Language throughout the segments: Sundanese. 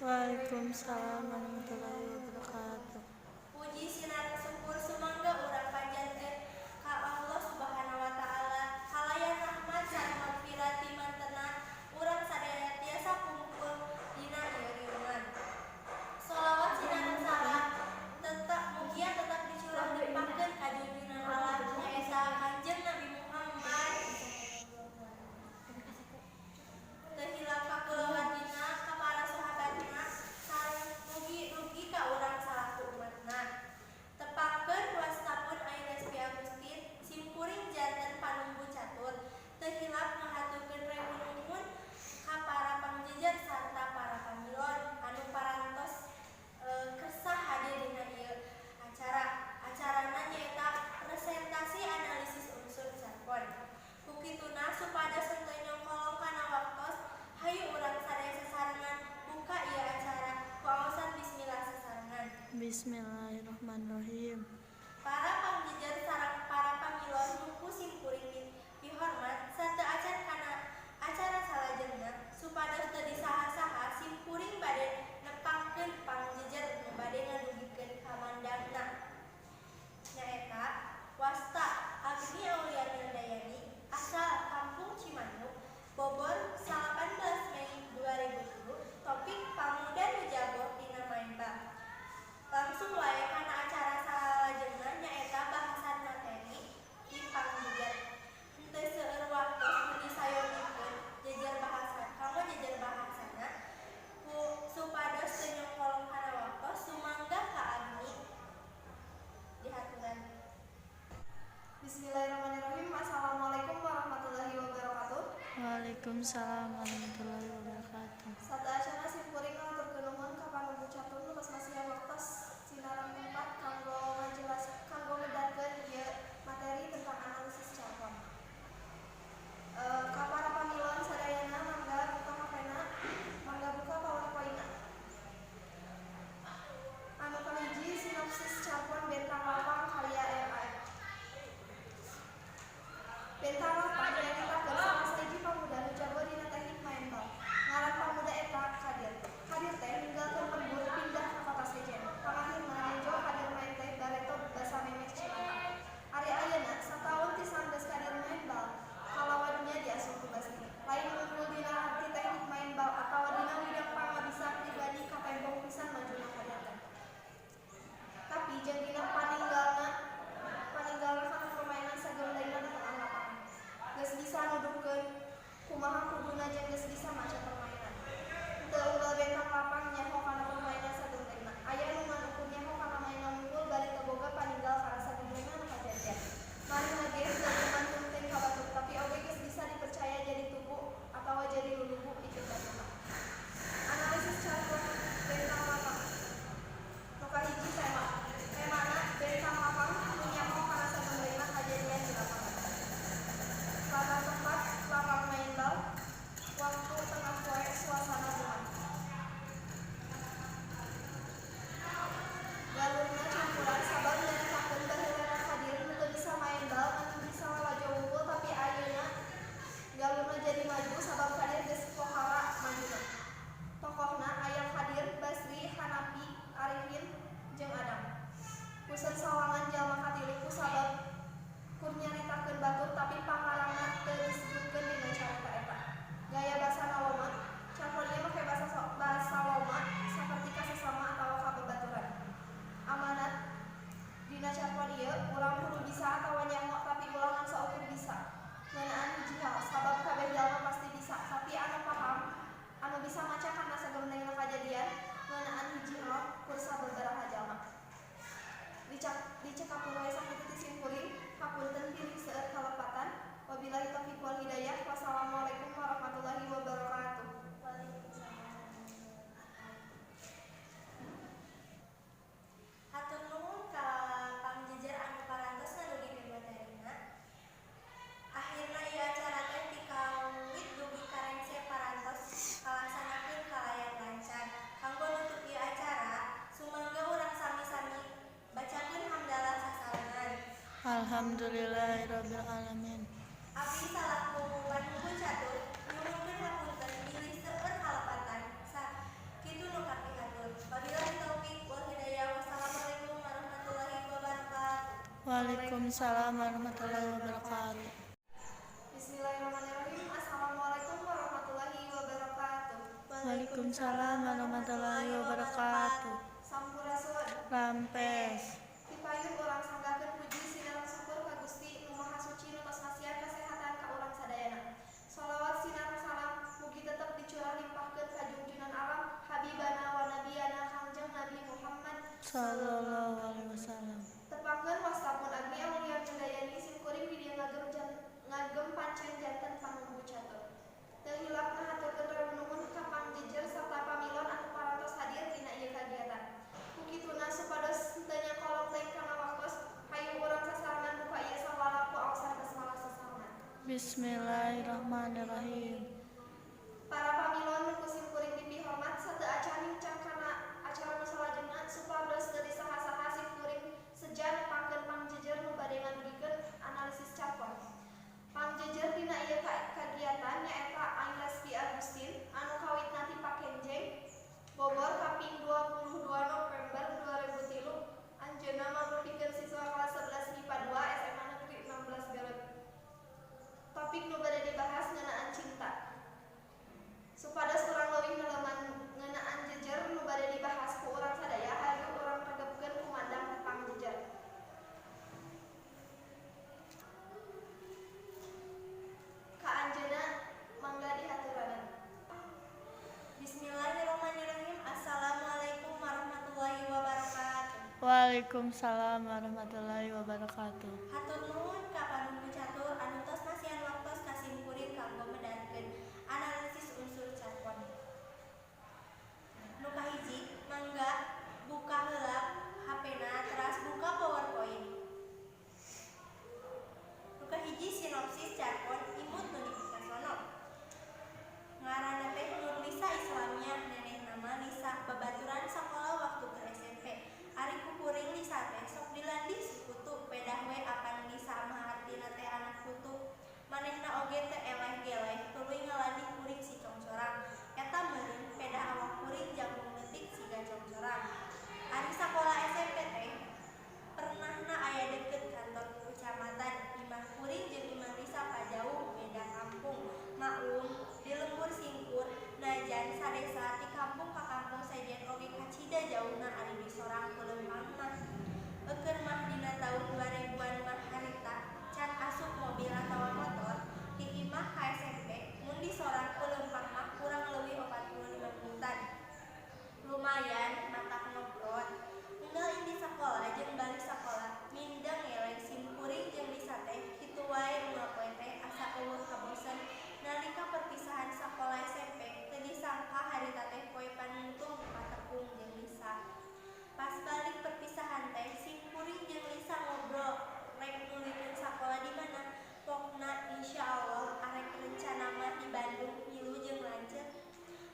Waalaikumsalam warahmatullahi wabarakatuh. Puji sinareng syukur sumangga urang panjatkeun ka Allah Subhanahu wa taala kalayan rahmat sareng magfirah timantena urang sadaya tiasa kumpul dina ieu riungan. Sholawat sinareng salam tetap mugia tetap dicurah limpahkeun ka junjungan Allah, nyaeta Kanjeng Nabi Muhammad. Teu hilap ka kulawargina, ka para sahabatna, sareng mugi rugi ka urang salaku umatna. Tepangkeun, wasta pun Ayu Respi Agustin, simkuring janten panumbu catur. Teu hilap ngahaturkeun rebu nuhun ka para pangjejer sarta para pamilon anu parantos kersa hadir dina ieu acara. Acarana nyaeta presentasi analisis unsur carpon. Ku kituna, supados henteu nyongkolong kana waktos, hayu urang sadaya sasarengan buka ieu acara ku aosan bismillah sasarengan. Bismillahirrahmanirrahim. Para pangjejer sareng para pamilon nu ku simkuring pihormat, sateu acan kana acara salajengna, supados teu disaha-saha, simkuring bade nepangkeun pangjejer nu bade ngadugikeun kamandangna, nyaeta wasta Agni Auliana Dayani, asal Kampung Cimanuk, Bogor, 18 Mei 2003, topik pamuda nu jago dina maen bal. Langsung wae kana acara salajengna, nyaeta bahasan materi ti pangjejer. Henteu seueur waktos nu disayogikeun jejer bahasa kanggo jejer bahasana. Ku supados teu nyongkolong kana waktos, sumangga ka Agni dihaturan. Bismillahirrahmanirrahim. Assalamualaikum warahmatullahi wabarakatuh. Waalaikumsalam warahmatullahi wabarakatuh. Sateuacanna, simkuring ngahaturkeun nuhun ka panumbu catur nu tos masihan waktos sinareng tempat kanggo ngajelas kanggo medarkeun ieu materi tentang analisis carpon. Ka para pamilon sadayana, mangga buka HP-na, mangga buka PowerPoint-na. Anu kahiji, sinopsis carpon Bentang Lapang karya RA. Bentang Lapang nyaritakeun salah sahiji pamuda nu jago dina teknik maen bal. Ngaran pamuda eta Kadir. Kadir teh ninggalkeun lembur pindah ka kota sejen. Pangahirna nejo Kadir maen teh bareto basamemeh cilaka. Ari ayeuna sataun ti sanggeus Kadir maen bal, kalawan nya diasup ku Basri. Lain unggul dina arti teknik maen bal atawa dina widang pangabisa pribadi, katembong pisan majuna Kadir teh. Tapi jeung dina paninggalna kana permainan sagemblengna di tengah lapangan. Geus bisa nuduhkeun kumaha kuduna jeung geus bisa maca permainan. Teu unggal Bentang Lapang nyaho kana permainan sagemblengna. Aya nu ngan ukur nyaho kana mainna wungkul bari teu boga paninggal kana sagemblengna nu kajadian. Manehna ge teu geman tunteng ka batur, tapi oge geus bisa dipercaya jadi tugu atawa jadi lulubu pikeun baturna. Analisis carpon Bentang Lapang. Nu kahiji, tema. Temana Bentang Lapang nu nyaho kana sagemblengna kajadian di lapangan. Latar tempat, lapang main bal, waktu tengah poe, suasana bungah. Galurna campuran sabab nyaritakeun baheulana Kadir nu teu bisa maen bal, ngan bisa lalajo wungkul, tapi ayeuna galurna jadi maju sabab Kadir geus pohara majuna. Tokohna aya Kadir, Basri, Hanapi, Arifin jeung Adam. Kusen sawangan jalma katilu kusabab kur nyaritakeun batur, tapi pangarangna teu disebutkeun dina carita eta. Gaya basana loma. Carpon ieu make basa loma saperti ka sasama atawa ka babaturan. Amanat dina carpon ieu, urang kudu bisa atawa nyaho, tapi ulah ngan saukur bisa ngeunaan hiji hal, sabab kabeh jalma pasti bisa, tapi anu paham, anu bisa maca kana sagemblengna kajadian ngeunaan hiji hal kur sababaraha jalma. Dicekapkeun we sakitu ti simkuring, hapunten bilih seueur kalepatan. Wabillahi taufiq wal hidayah, wassalamualaikum warahmatullahi wabarakatuh. Waalaikumsalam. Hatur nuhun ka pangjejer anu parantos ngadugikeun materina. Akhirna ieu acara teh tikawit dugi ka rengse parantos kalaksanakeun kalayan lancar. Kanggo nutup ieu acara, sumangga urang sami-sami bacakeun hamdalah sasarengan. Alhamdulillahirabbil alamin. Abdi salaku panumbu catur nyuhunkeun hapunten bilih seueur kalepatan. Sakitu nu. Waalaikumsalam warahmatullahi wabarakatuh. Bismillahirrahmanirrahim. Assalamualaikum warahmatullahi wabarakatuh. Waalaikumsalam warahmatullahi wabarakatuh. Sampurasun. Rampes. Tipayun urang sanggakeun puji sinareng syukur ka Gusti Nu Maha Suci nu tos masihan kasehatan ka urang sadayana. Sholawat sinareng salam mugi tetep dicurah limpahkeun ka junjunan alam Habibana wa nabiyana Kangjeng Nabi Muhammad Sallallahu alaihi wasallam. Tepangkeun wasta pun Agni Aulia Mindayani, simkuring di dieu ngagem pancen janten panumbu catur. Teu hilap ngahaturkeun rebu nuhun ka pangjejer sarta pamilon anu parantos hadir dina ieu kagiatan. Ku kituna, supados henteu nyakolong teuing kana waktos, hayu urang sasarengan buka ieu sawala ku aosan basmalah sasarengan. Bismillahirrahmanirrahim. Para pamilon nu ku simkuring dipihormat, sateu acan nincak kana acara nu salajengna, supados teu disaha-saha, simkuring seja nepangkeun pangjejer nu bade ngadugikeun analisis carpon. Pangjejer dina ieu kagiatan nyaeta Aileski Agustin anu kawitna ti Pakenjeng, Bogor, kaping 22 November 2003. Anjeunna mangrupikeun siswa kelas 11 MIPA 2 SMA Negeri 16 Garut. Topik nu bade dibahas ngeunaan cinta. Supados urang leuwih neleman ngeunaan jejer nu bade dibahas ku urang sadaya, hayu urang regepkeun kumandang pangjejer. Ka anjeunna mangga dihaturanan. Bismillahirrahmanirrahim. Assalamualaikum warahmatullahi wabarakatuh. Waalaikumsalam warahmatullahi wabarakatuh. Hatur nuhun ka panumbu catur anu tos masihan waktos ka simkuring kanggo medalkeun analisis unsur carpon. Nu kahiji, mangga buka heula HP-na teras buka PowerPoint. Nu kahiji, sinopsis carpon imut nu dipikasono. Ngaranna teh Nurlisa Islamiyah, nenehna mah Lisa, babaturan sakola waktu ke SMP. Ari ku kuring Lisa teh sok dilandih sikutu, pedah we apan Lisa mah artina teh anak kutu. Manehna oge teu eleh-geleh tuluy ngalandih kuring si congcorang. Eta meureun pedah awak kuring jangkung leutik siga congcorang. Ari sakola SMP teh pernahna aya deukeut kantor kecamatan. Imah kuring jeung imah Lisa pajauh, beda kampung. Maklum di lembur singkur, najan sadesa, ti kampung ka kampung sejen oge kacida jauhna ari disorang ku leumpang mah. Eukeur mah dina taun 2000-an mah, harita can asup mobil atawa motor, ti imah ka SMP mun disorang ku leumpang mah kurang leuwih 45 menitan. Lumayan matak ngobrol. Unggal indit sakola jeung balik sakola mindeng ngeleng simkuring jeung Lisa teh kitu wae unggal poe teh, asa euweuh kabosen. Nalika perpisahan sakola SMP, teu disangka harita teh poe panungtung patepung jeung Lisa. Pas balik perpisahan teh simkuring jeung Lisa ngobrol rek nuluykeun sakola di mana. Pokna insyaallah arek rencana mah di Bandung milu jeung lanceuk.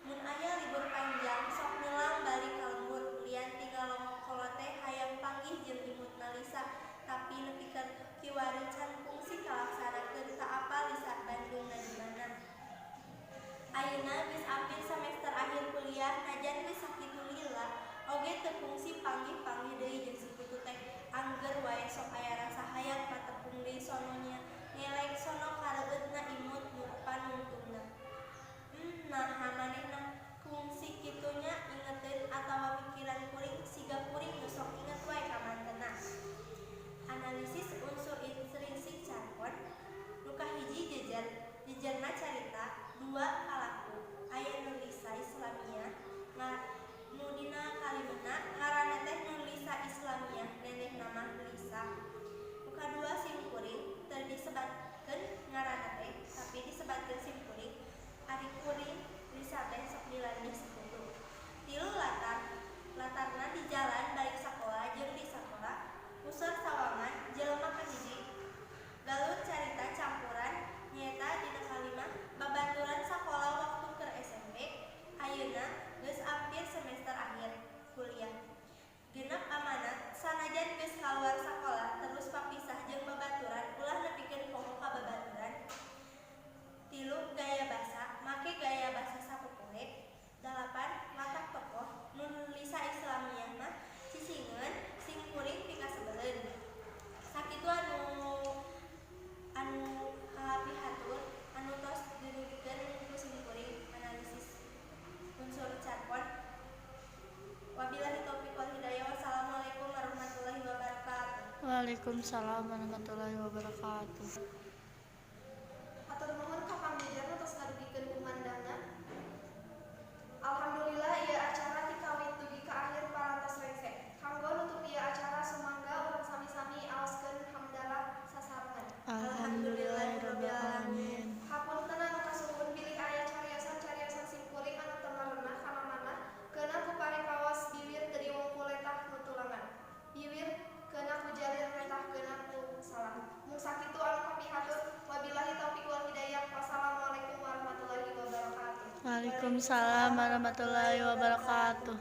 Mun aya libur panjang sok nelang balik ka lembur, lian ti ngalongok kolot teh hayang panggih jeung imutna Lisa, tapi nepi ka kiwari can kungsi kalaksanakeun, teu apal Lisa Bandungna di mana. Ayeuna geus ampir semester akhir kuliah, najan geus sakitu lila oge teu kungsi panggih-panggih deui jeung sikutu teh. Angger wae sok aya rasa hayang patepung deui, sono nya ngeleng sono kareueutna imut nu panungtungna. Naha manehna kungsi kitu nya ingeteun atawa mikiran kuring, siga kuring nu sok inget wae ka mantenna. Analisis unsur intrinsik carpon. Nu kahiji, jejer. Jejerna carita. Dua, palaku. Aya Nurlisa Islamiyah nu dina kalimena ngaranna teh Nurlisa Islamiyah, nenehna mah Lisa. Nu kadua, simkuring, teu disebatkeun ngaranna teh, tapi disebatkeun simkuring. Ari kuring Lisa teh Waalaikumsalam warahmatullahi wabarakatuh. Hatur nuhun ka Kang Jejer nu tos ngadugikeun kumandangna. Alhamdulillah, ieu acara ti kawit dugi ka akhir parantos rengse. Kanggo nutup ieu acara, sumangga urang sami-sami aoskeun hamdalah sasarengan. Alhamdulillahirabbil alamin. Hapunten anu kasuhun bilih aya cariosan-cariosan simkuring anu teu merenah kana manah, keuna ku paripaos biwir teu diwengku letah nutulangan. Biwir keuna ku jalir letah keuna ku salah. Mung sakitu anu kapihatur, wabillahi taufiq wal hidayah. Wassalamualaikum warahmatullahi wabarakatuh. Waalaikumsalam warahmatullahi wabarakatuh.